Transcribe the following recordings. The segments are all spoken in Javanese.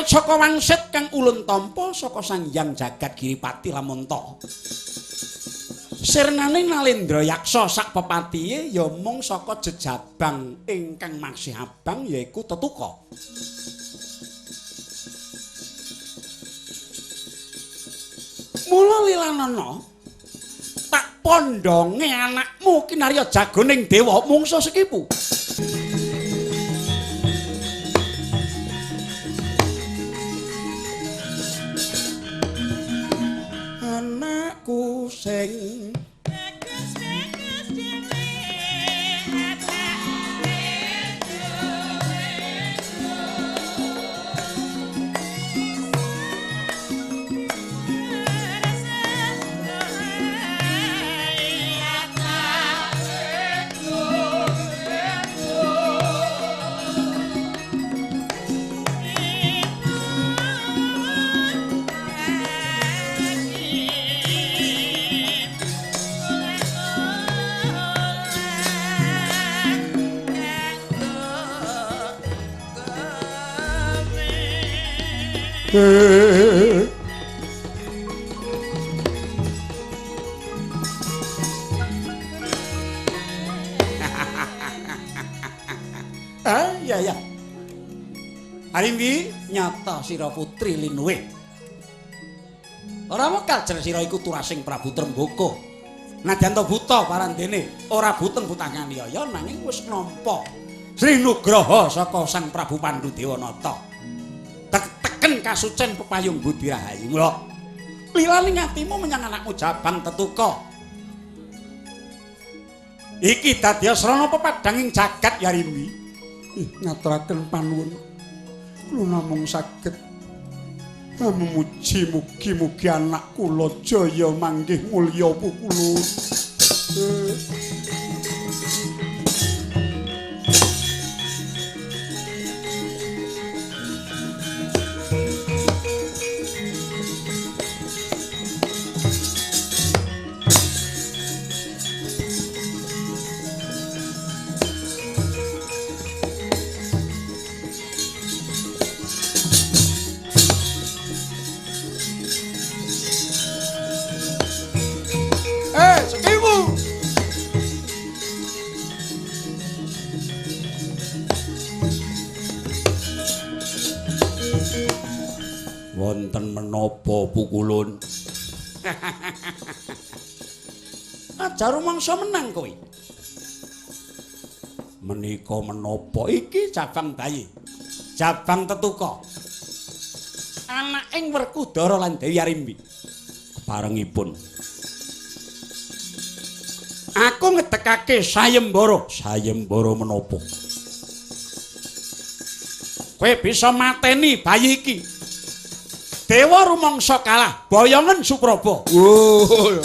Awit saka wangsit kang ulun tampa saka Sang Hyang Jagat Giripati Lamonta. Sirnane Nalendra Yaksa sak pepatihe ya mung saka jejabang ingkang masih abang yaiku Tetuka. Mula lilanana tak pondonge anakmu kinarya jagoning dewa mungsa sekipu. Anakku sing ya ya. Arimbi nyata sira putri linuwih. Ora mekal jer sira iku turasing Prabu Tremboko. Nadyan to buta parandene, ora buteng butang nganiaya nanging wis nampa Sri Nugraha saka Sang Prabu Pandu Dewanata. Teken kasucen pepayung budi rahayu. Mula lilane atimu menyang anakmu Jabang Tetuka. Iki dadi srana pepadhanging jagat ya Rimbi. Ngaturaken panuwun. Kula namung saged memuji mugi-mugi anak kula jaya manggih mulya pukulun. Wonten menapa pukulun? Aja rumangsa menang kowe. Menika menapa iki Jabang bayi? Jabang Tetuka. Anaking Werkudara lan Dewi Arimbi. Keparengipun aku ngedekake sayembara. Sayembara menapa? Kowe bisa mateni bayi iki. Dewa rumangsa kalah, boyongen Supraba. Wuh,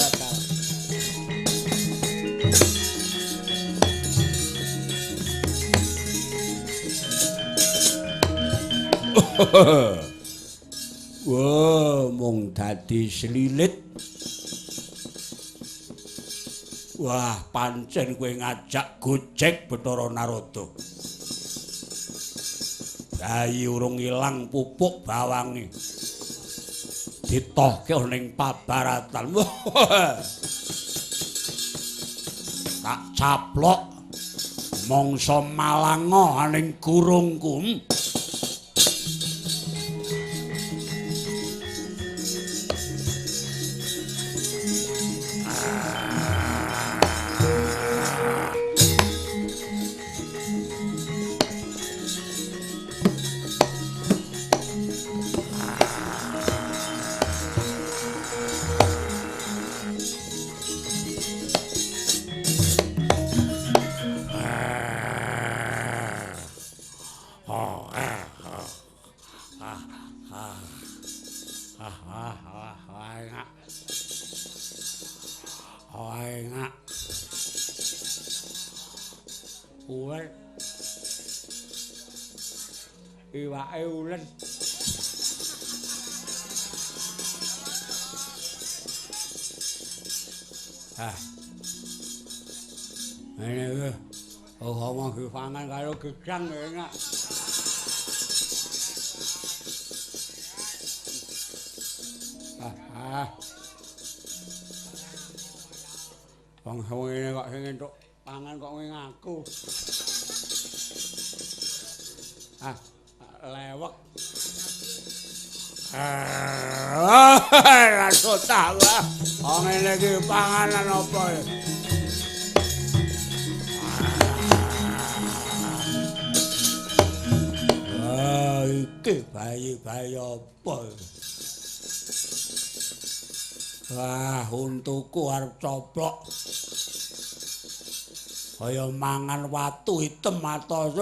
wah, mung dadi selilit. Wah, pancen kowe ngajak gojek Bathara Narada. Bayi urung ilang pupuk bawange. Ditohke ning pabaratan. Tak caplok mangsa malanga ning gurungku. Iwake ulen. Ah. Ngene iki. Oh, ngomong dipangan karo gedang enak. Ah. Wong ngene kok sing entuk pangan kok ngaku. Ah, lewek. Ah, rasota lah. Wong ngene iki panganan apa ya? Ah, iki bayi-bayi apa? Wah, untuku arep coplok. Kaya mangan watu item atos.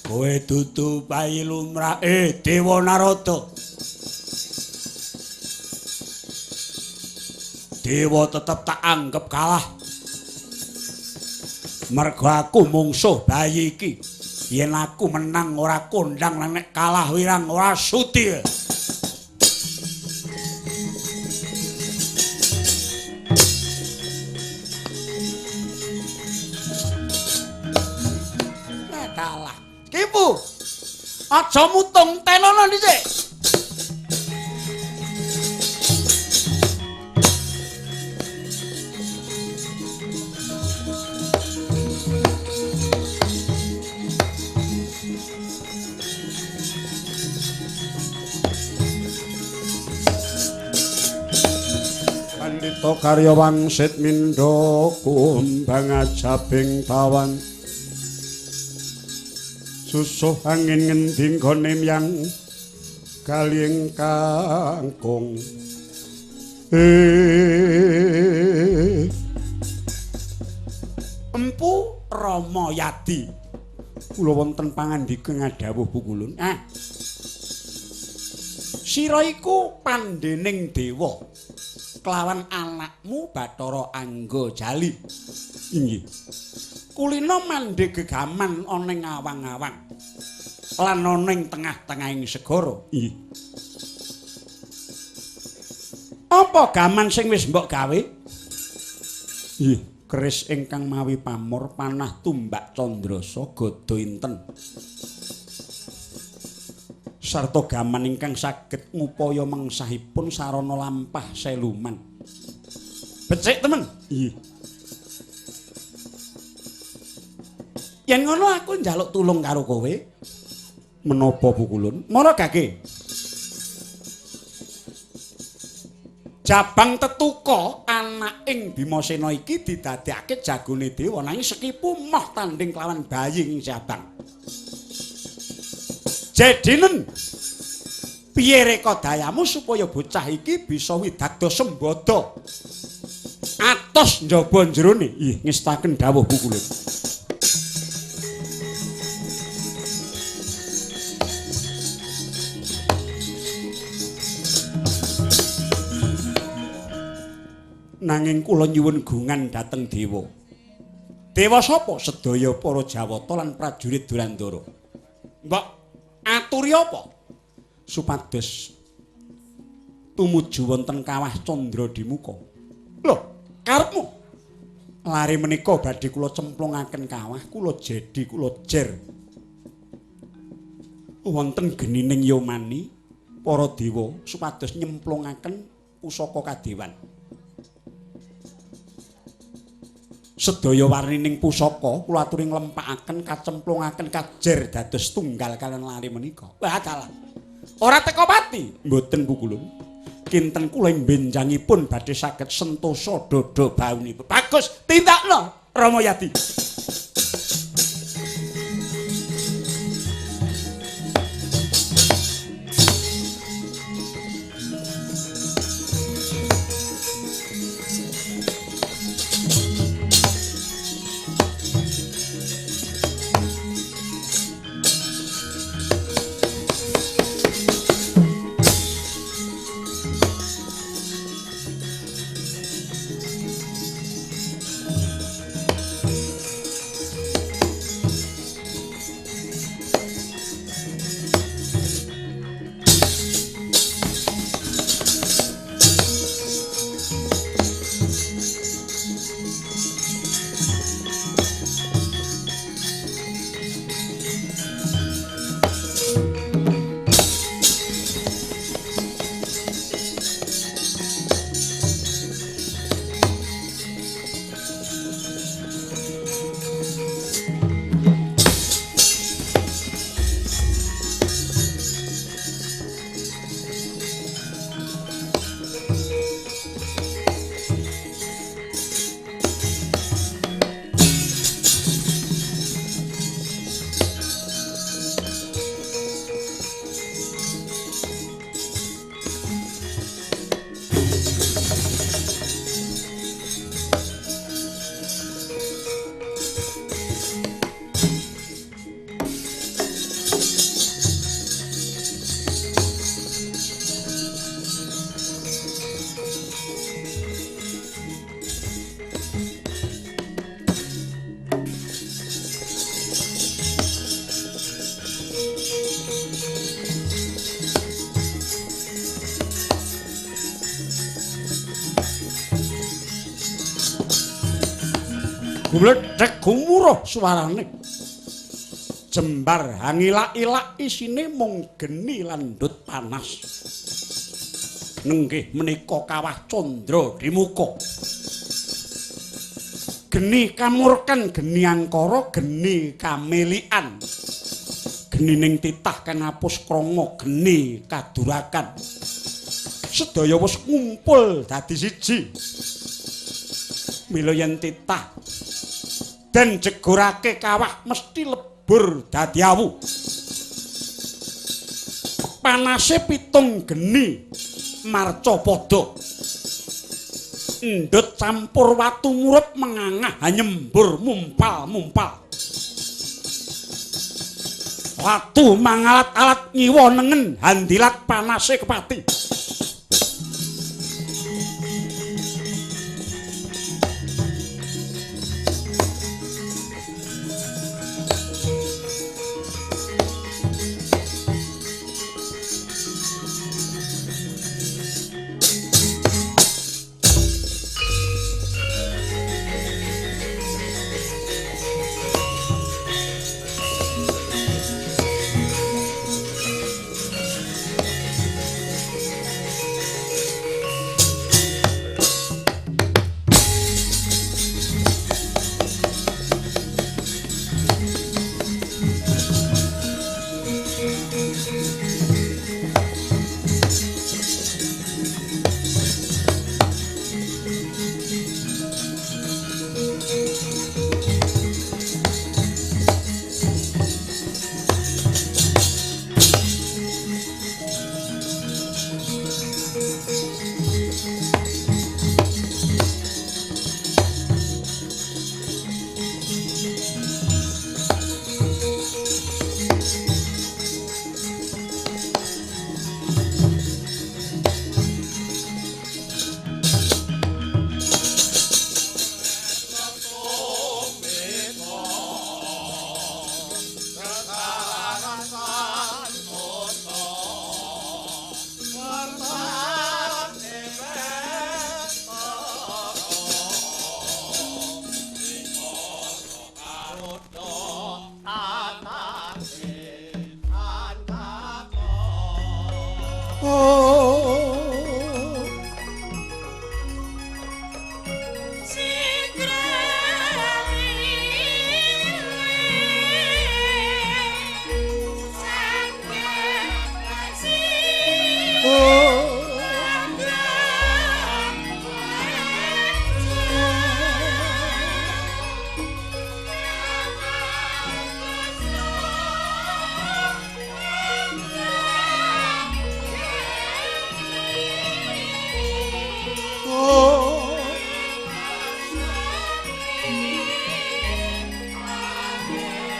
Kowe dudu bayi lumrah, Dewa Narada. Dewa tetep tak anggap kalah. Mergo aku mungsuh bayi iki. Yen aku menang ora kondang, nek kalah wirang ora sudi. Kalah. Kipu. Aja mutung tenono dhisik. Pandita karya wangsit mindha kumbang ajabing tawan. Susuh angin ngendi nggone myang galing kangkung. Empu Rama Yadi. Kula wonten pangandika ngadhawuh Pukulun. Ah. Sira iku pandhening dewa kelawan anakmu Bathara Anggajali. Inggih. Kulina mandhe gegaman ana ing awang-awang lan ana ing tengah-tengahing segara. Inggih. Apa gaman sing wis mbok gawe? Inggih, keris ingkang mawi pamor panah tumbak candrasa gada inten. Sarta gaman ingkang saged ngupaya mengsahipun sarana lampah seluman. Becik temen. Inggih. Yen ngono aku njaluk tulung karo kowe. Menapa Pukulun? Mara gage. Jabang tetuka anaking Bimasena iki didadekake jagone dewa nanging Sekipu moh tanding kelawan bayi ing Jabang. Jedinen piye rekadayamu supaya bocah iki bisa widagda sembada atos njaba jerone? Ih, ngestaken dawuh Pukulun. Nanging kula nyuwun gungan dhateng dewa. Dewa sapa? Sedaya para Jawata lan prajurit Durandara. Mbok aturi apa? Supados tumuju wonten kawah Candra Dimuka. Lho, karepmu? Lare menika badhe kula cemplungaken kawah, kula jedi, kula jer. Wonten genining yomani para dewa supados nyemplungaken pusaka kadewan. Sedaya warnining pusaka kula aturi nglempakaken, kacemplungaken, kajer dados tunggal kaliyan lare menika. Wah, dalah. Ora teka pati. Mboten Pukulun. Kinten kula ing benjangipun badhe saged sentosa dada baunipun. Bagus, tindakno Rama Yadi. Gumledhek gumuruh suarane. Jembar hangilak-ilak isine mung geni lan ndut panas. Nenggih menika kawah Candra Dimuka. Geni kamurkan, geni angkara, geni kamelian. Genining titah kang ngapus krama geni kadurakan. Sedaya wis ngumpul dadi siji. Mila yen titah den jegorake kawah mesti lebur dadi awu. Panase pitung geni marcapada. Endut campur watu murup mengangah nyembur mumpal-mumpal. Watu mangalat-alat nyiwa nengen handilat panase kepati.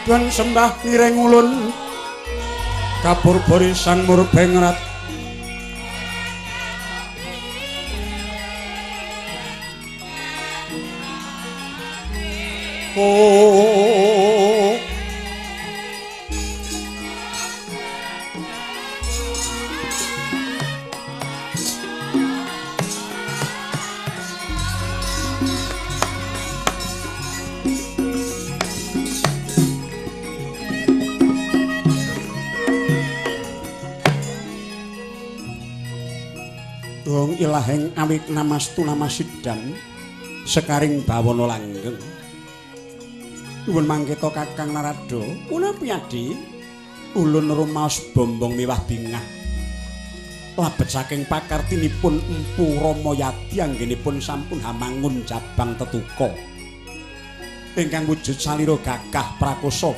Tuan sembah nireng ulun kapurbori sang murbengrat. Oh, ilaheng awit namastu namasidam sekaring bawana langgeng. Nuwun mangketa Kakang Narada, punapi adi ulun rumaos bombong miwah bingah. Labet saking pakartinipun Empu Ramayadi anggenipun sampun hamangun jabang tetuka. Ingkang wujud salira gagah prakosa.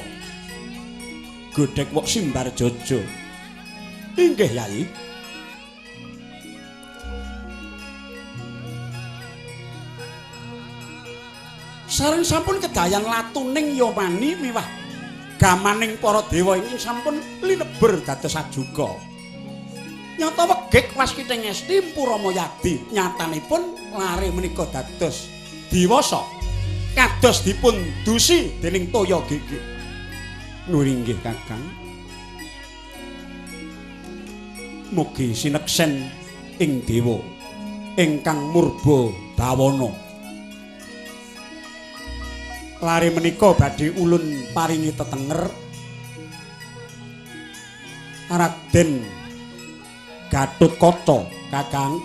Godhek wok simbar jojo. Inggih Yai. Sareng sampun kedayan latuning yomani miwah gamaning para dewa ingkang sampun lineber dados ajuga. Nyata wegik waskiting esti Empu Ramayadi nyatanipun lare menika dados diwasa kados dipun dusi dening toya gigi. Nuwun inggih Kakang. Mugi sineksen ing dewa ingkang murba bawana. Lare menika badhe ulun paringi tetenger Raden Gatotkaca, Kakang.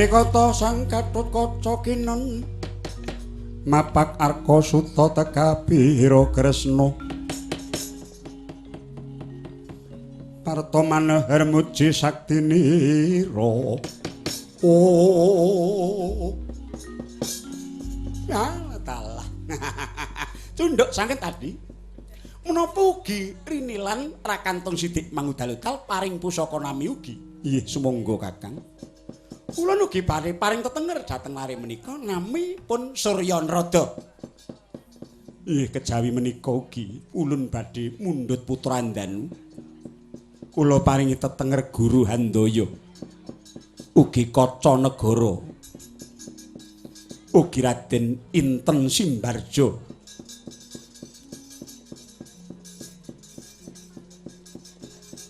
Kata Sang Gatotkaca kinen mapak arka suta tekabira Kresna parta manahar muji saktinira. Oh ya talah. Cunduk sanget tadi menapa ugi rinilan rakantung sidik mangudal-udal paring pusaka nami ugi. Nggih sumangga Kakang. Kula ugi paring tetenger dhateng lare menika nami pun Surya Narada. Nggih kejawi menika ugi ulun badhe mundhut putra Andanu. Kula paringi tetenger Guru Handaya. Ugi kaca negara. Ugi Raden Inten Simbarja.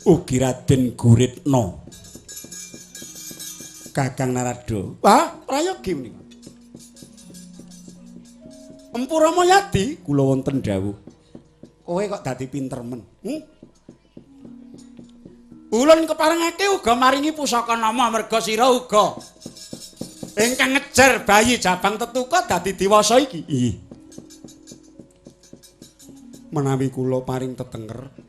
Ugi Raden Guritna. Kakang Narada. Wah, prayogi menika. Empu Ramayadi kula wonten dawuh. Kowe kok dadi pinter men? Ulun keparengake uga maringi pusaka nama merga sira uga ingkang ngejar bayi jabang tetuka dadi dewasa iki. Nggih. Menawi kula paring tetenger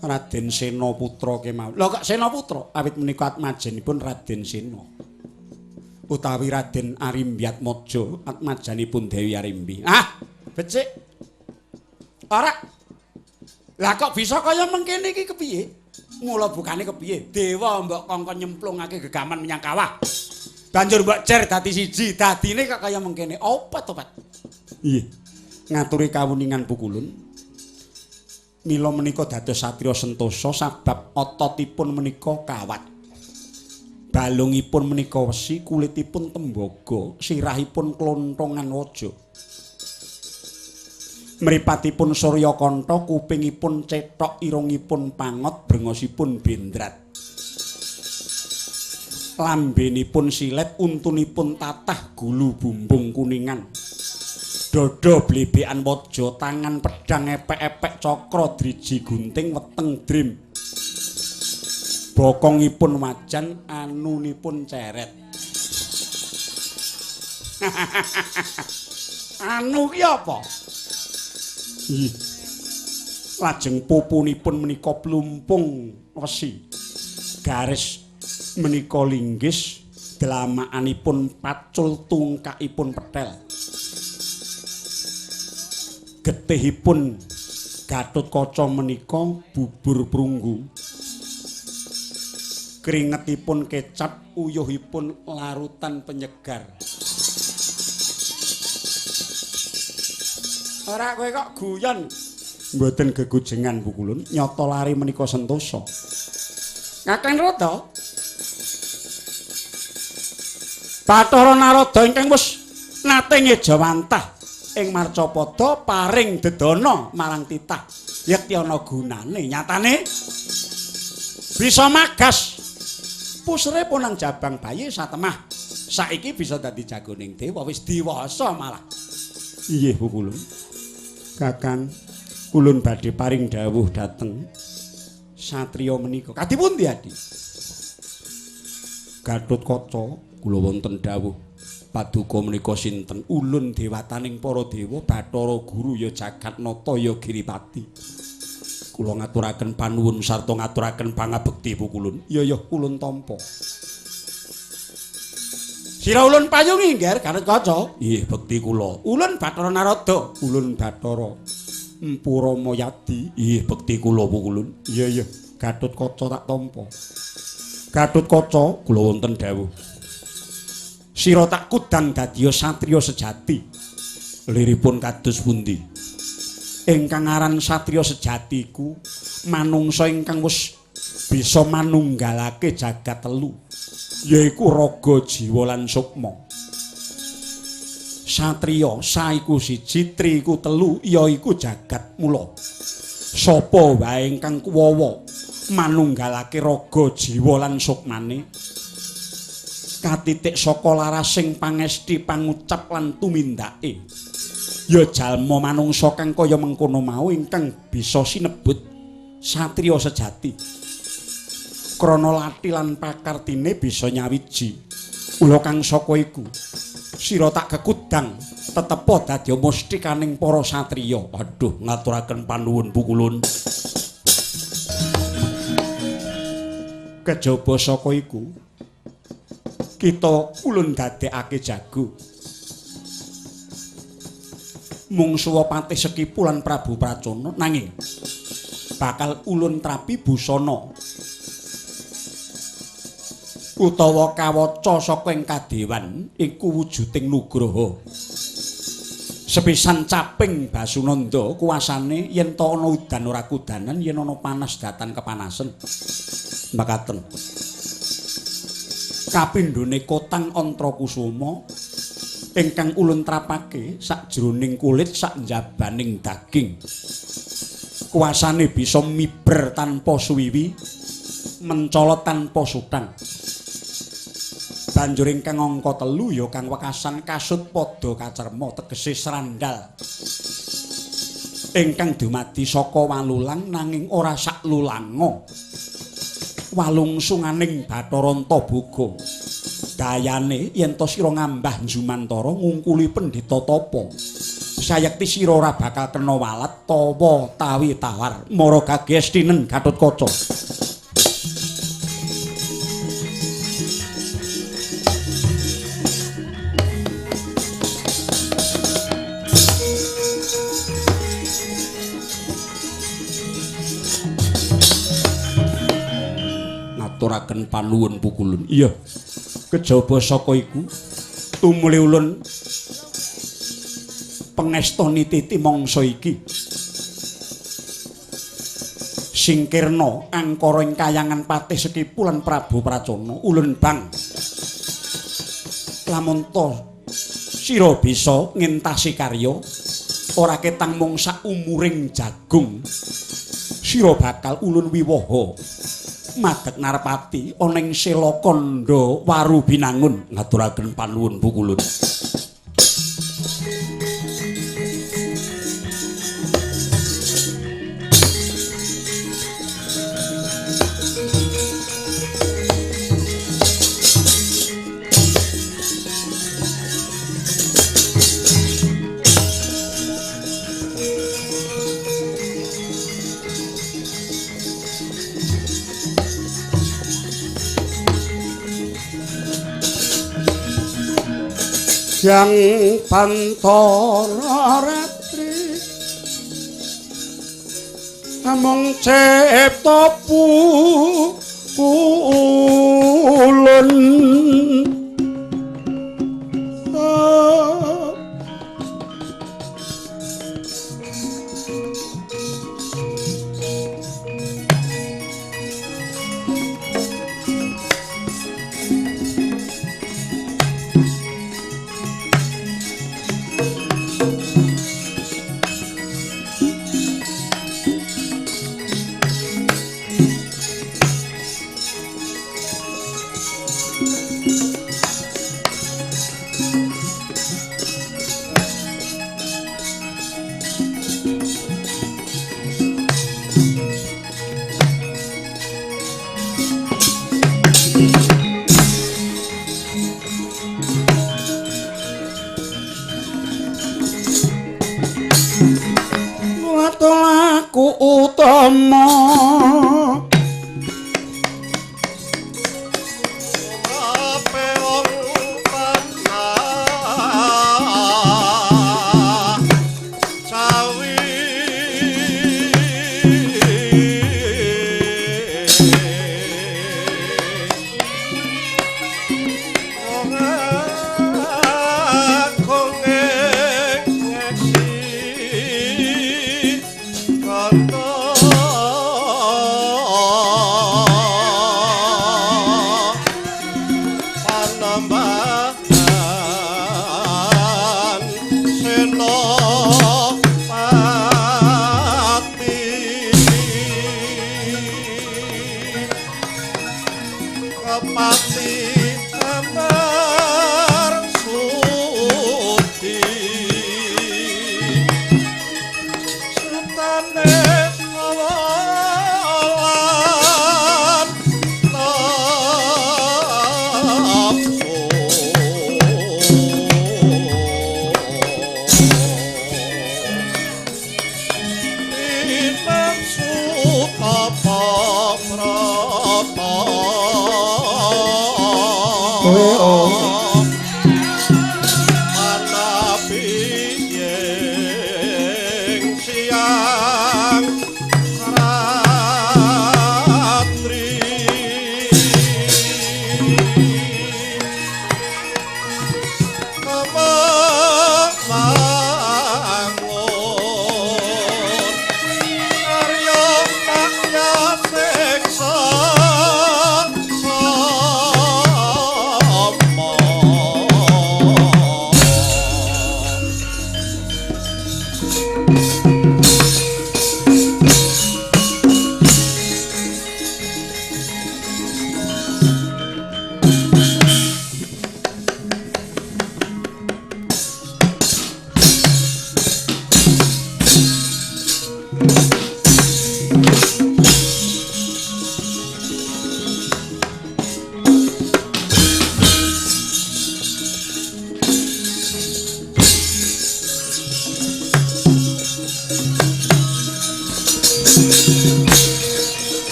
Raden Sena Putra kemawon. Lho kok Sena Putra? Awit menika atmajanipun Raden Sena. Utawi Raden Arimbyatmaja, atmajanipun Dewi Arimbi. Ah, becik. Ora. Lah kok bisa kaya mengkene iki kepiye? Mula bukane kepiye? Dewa mbok kongkon nyemplungake gegaman menyang kawah. Banjur mbok jer dadi siji, dadine kok kaya mengkene. Apa to, Pak? Nggih. Ngaturi kawuningan pukulun. Mila menika dados satriya sentosa sabab ototipun menika kawat. Balungipun menika wesi, kulitipun tembaga, sirahipun klonthongan waja. Mripatipun Suryakanta, kupingipun cethok, irungipun pangot, brengosipun bendrat. Lambenipun silet, untunipun tatah, gulu bumbung kuningan. Dada blebekan waja, tangan pedhang epek-epek cakra driji gunting weteng drim. Bokongipun wajan, anunipun ceret. Anu ki apa? Nggih. Lajeng pupunipun menika plumpung wesi. Garis menika linggis, dlamakanipun pacul, tungkakipun petel. Getihipun Gatotkaca menika bubur prunggu. Kringetipun kecap, uyuhipun larutan penyegar. Ora kowe kok guyon. Mboten gegujengan pukulun, nyata lari menika sentosa. Kakang Narada. Bathara Narada ingkang wis nate ngejawantah ing marcapada paring dedana marang titah yekti ana gunane nyatane bisa magas pusere punang jabang bayi satemah saiki bisa dadi jagoning dewa wis diwasa malah. Inggih pukulun. Kakang ulun badhe paring dawuh dhateng satriya menika. Kadi pundi Adi? Gatotkaca kula wonten dawuh. Paduka menika sinten? Ulun dewataning para dewa, Bathara Guru ya Jagatnata ya Giripati. Kula ngaturaken panuwun sarta ngaturaken pangabekti pukulun. Ya ya ulun tampa. Sira ulun payungi Ngger Gatotkaca. Nggih bekti kula. Ulun Bathara Narada. Ulun Bathara Empu Ramayadi. Nggih bekti kula pukulun. Iya iya Gatotkaca tak tampa. Gatotkaca kula wonten dawuh. Sira tak kudang dadiya satriya sejati. Liripun kados pundi? Ingkang aran satriya sejati iku manungsa ingkang wis bisa manunggalake jagat telu, yaiku raga, jiwa lan sukma. Satriya saiku siji, tri iku telu, yaiku jagat mula. Sapa wae ingkang kuwawa manunggalake raga, jiwa lan sukmane katitik saka larasing pangesti, pangucap lan tumindake, ya jalma manungsa kang kaya mengkono mau ingkang bisa sinebut satriya sejati. Krana lati lan pakartine bisa nyawiji. Ula kang saka iku sira tak kekudang tetepa dadi mustikaning para satriya. Aduh, ngaturaken panuwun Pukulun. Kejaba saka iku kita ulun dadekake jago. Mungsuwa Patih Sekipu lan Prabu Pracona, nanging bakal ulun trapi busana utawa kawaca saka ing kadewan iku wujuding nugraha. Sepisan caping Basunanda kuasane yen ta ana udan ora kudanan, yen ana panas datan kepanasen. Makaten. Kapindhone kotang Antrakusuma ingkang ulun trapake sakjroning kulit saknjabaning daging. Kuasane bisa miber tanpa suwiwi, mencolot tanpa sutang. Banjur ingkang angka telu ya kang wekasan kasut padha kacerma, tegese srandal ingkang dumadi saka walulang nanging ora saklulanga. Walungsunganing Bathara Antaboga. Dayane yen ta sira ngambah njumantara ngungkuli pendhita tapa, sayekti sira ora bakal kena walat tawa tawi tawar. Mara gagestinen Gatotkaca. Ngaturaken panuwun Pukulun. Iya. Kejaba saka iku tumuli ulun pengesta nititi mangsa iki. Singkirna angkara ing kayangan Patih Sekipu lan Prabu Pracona ulun bang. Lamun ta sira bisa ngentasi karya ora ketang mung sak umuring jagung, sira bakal ulun wiwaha madeg narpati ana ing Selakandha Waru Binangun. Ngaturaken panuwun Pukulun. Yang pantara ratri amung cipta pukulun. Laku utama pati amar sudi sutane awalan nafsu nafsu tapa prata manapi ing siang ratri Kamangun Arya Pakya siksa sama.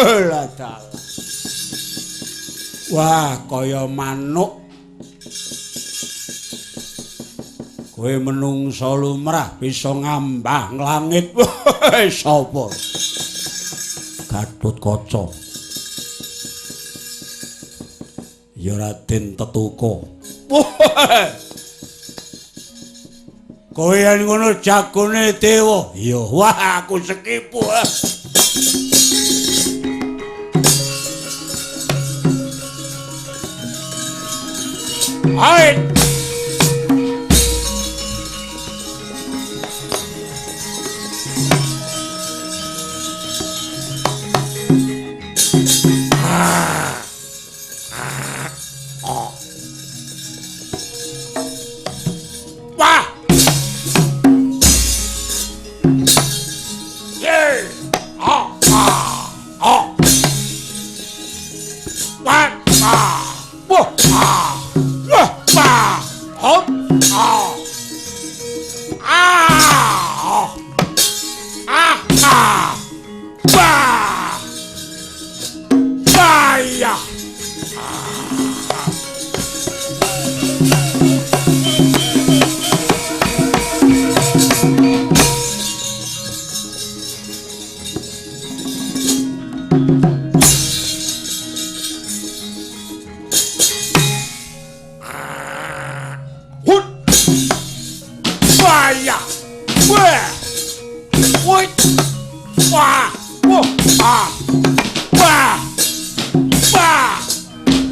Lah dalah. Wah, kaya manuk. Kowe menungsa lumrah bisa ngambah langit. Sapa? Gatotkaca. Ya Raden Tetuka. Kowe yen ngono jagone dewa. Iya, wah aku sekipu. Hai. Wah. Ye. Ah ah ah. Wah. Ah. Wah. Ah. Wah. Wah. Hop. Ah. Ah. Ah. Ah. Wah. Wah. Ya. Hut. Wah ya. Wah. Woi. Wah. Wah. Ah. Wah. Wah.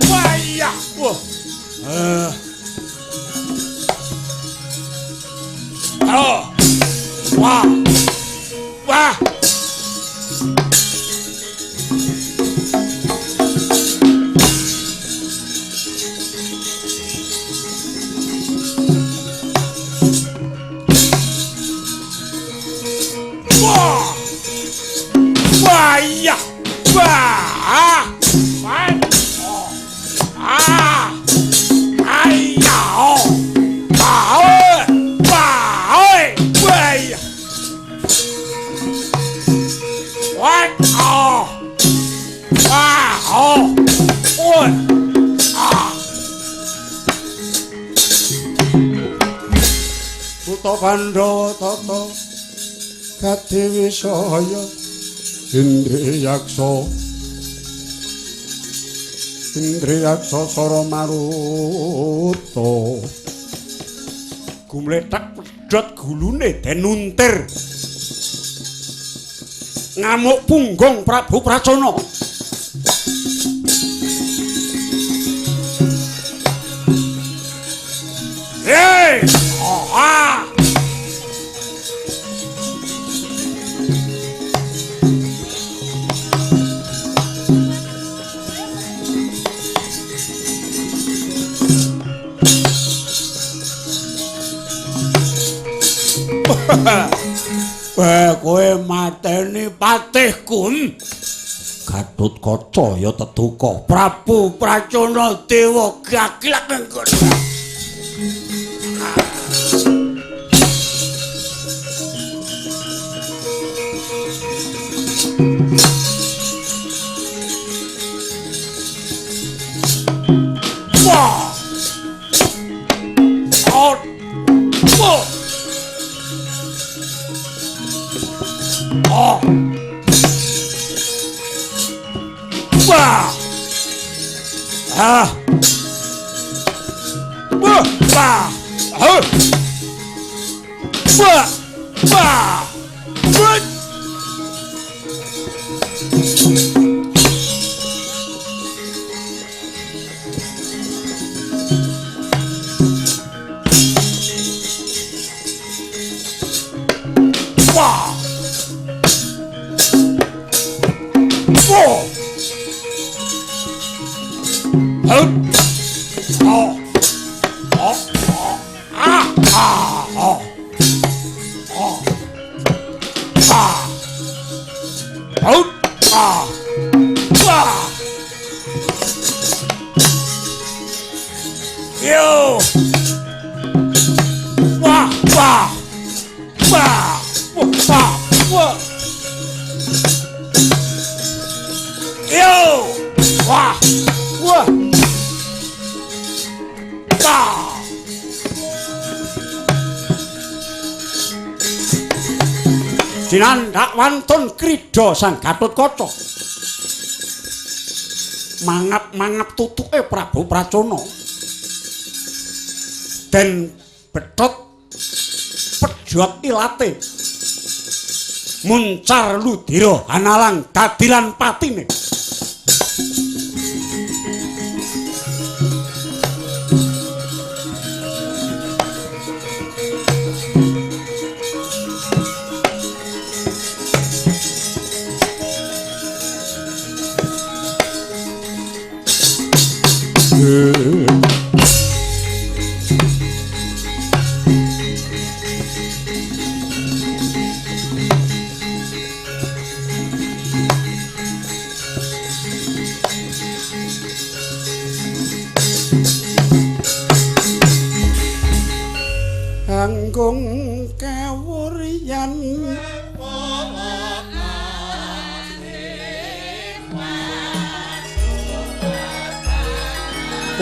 Wah ya. Wah. Oh. Wah. Wah. Wah! Ah! Ah! Aiya! Ah! Wah! Wah! Wah! Ah! Wah! Oh! Oh! Ah! Buta Pandhawa tata gati wisaya Indriyaksa Indriyaksa sara maruta gumlethak pedhot gulune den untir ngamuk punggung Prabu Pracona. Hei! Oh, ah! Wah, kowe mateni patihku. Gatotkaca ya teduka. Prabu Pracona dewa gaglak nggon. Wah! Oh! Wah! Oh! Wah! Ah! Wah! Wah! Ah! Wah! Wah! Wah! Wah! Oh! Oh! Oh! Oh! Ah! Ah! Oh! Oh! Ah! Oh! Ah! Ah! Yo! Wah! Wah! Wah! Wah! Wah! Yo! Wah! Wah! Wah! Dinandak wantun krida Sang Gatotkaca. Mangap-mangap tutuke Prabu Pracona. Den betot pedhot ilate. Muncar ludira hanalang dadilan patine. Anggung kewuryan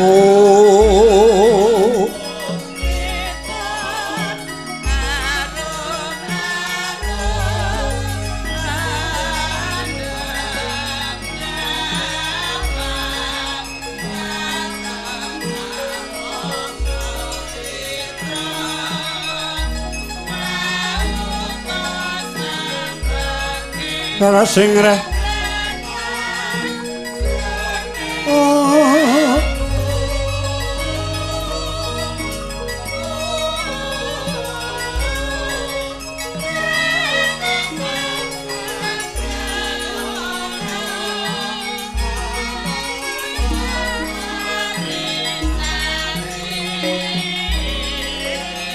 oh Rara sing reh oh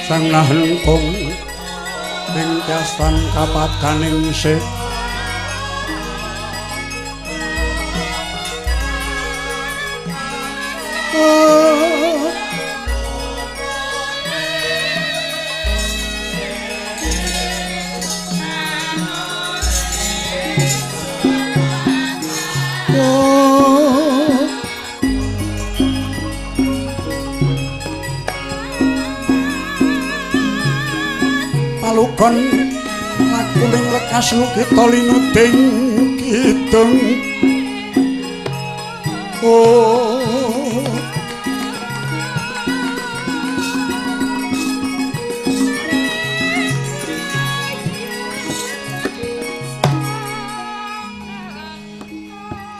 Sang Nahengkung ing dastan kapadaning sih. Palugon lakuning lekas lukita linuding kidung. Oh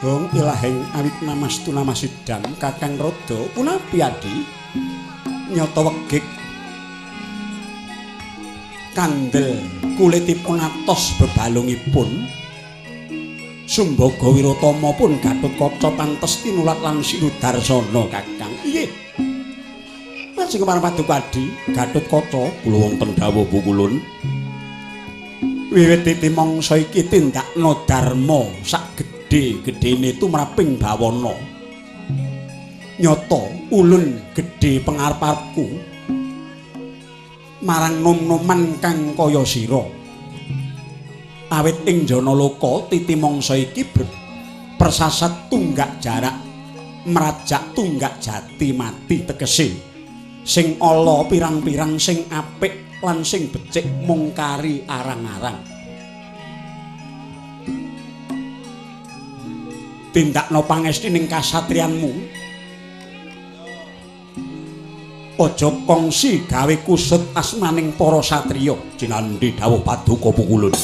Dong ilahing awit namastu namasidam Kakang Rodo punapi adi nyata wegik kandel kulitipun atos bebalungipun Sumbaga Wirotama pun Gatotkaca pantes tinulat lan sinudarsana Kakang. Inggih. Majeng marang Paduka Adi Gatotkaca kula wonten dawuh pukulun. Wiwit titi mangsa iki tindakna dharma sak gedhe-gedhene tumraping bawana. Nyata ulun gedhe pengarep-arepku marang nom-noman kang kaya sira. Awit ing Janaloka titi mangsa iki persasat tunggak jarak mrajak tunggak jati mati tegese sing ala pirang-pirang sing apik lan sing becik mung kari arang-arang. Tindakna pangesti ning kasatriyanmu. Aja kongsi gawe kusut asmaning para satriya. Cinandhi dawuh Paduka Pukulun.